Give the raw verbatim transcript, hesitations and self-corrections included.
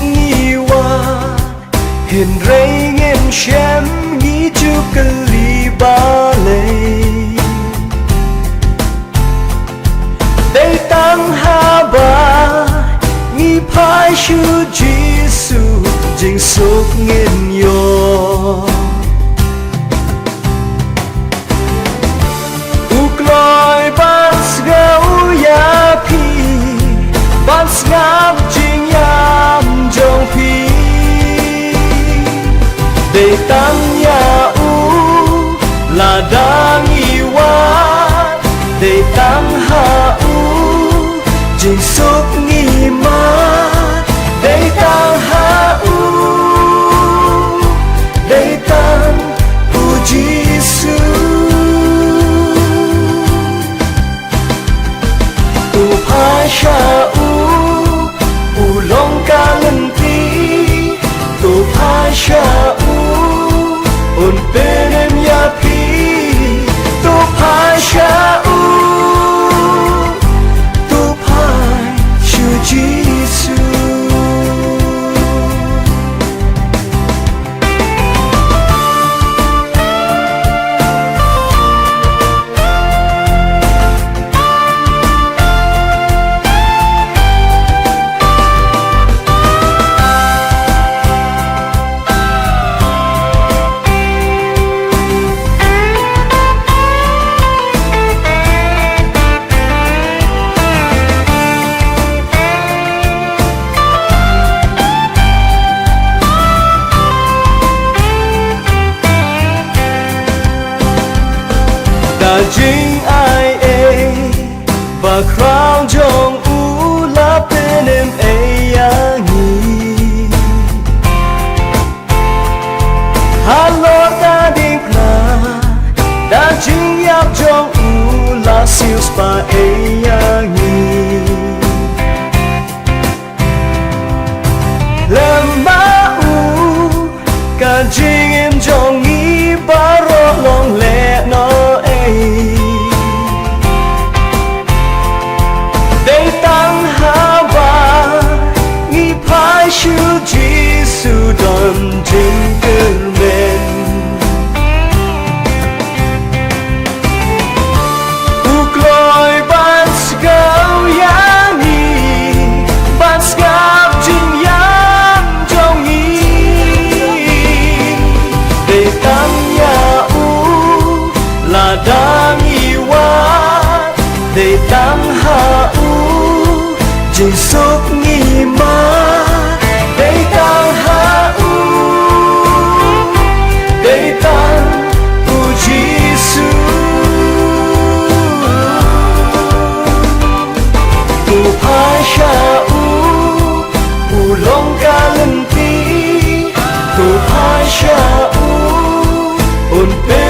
ngi wad, hynrei ngim shem ngi ju kylli balei. Dei tang haba ngi phai sha u Jisu, jingsuk ngin ïoh. U kloi ban sngap ïa phi, ban sngap jingïam jong phi. Dei tang ïa u, lada ngi wad, dei tang ha u, jingsuk ngi mad, dei tang ha u, dei tang u Jisu. To phai sha u, u long ka lynti. To phai sha u, un pynim ïa phi. To phai sha u, to phai sha u Jisu. Da jingaiei bakhraw jong u la pynim ei ïa ngi. Halor ka diengphna, da jingïap jong u la siewspah ei ïa ngi. Lem bad u, ka jingim jong ngi baroh long lehnohei. Dei tang haba ngi phai sha u Jisu don jingkyrmen. U kloi ban sngap ïa ngi, ban sngap jingïam jong ngi. Dei tang ïa u, lada ngi wad, dei tang ha u, jingsuk ngi mad, dei tang ha u, dei tang u Jisu. To phai sha u, u long ka lynti. To phai sha u, un pyn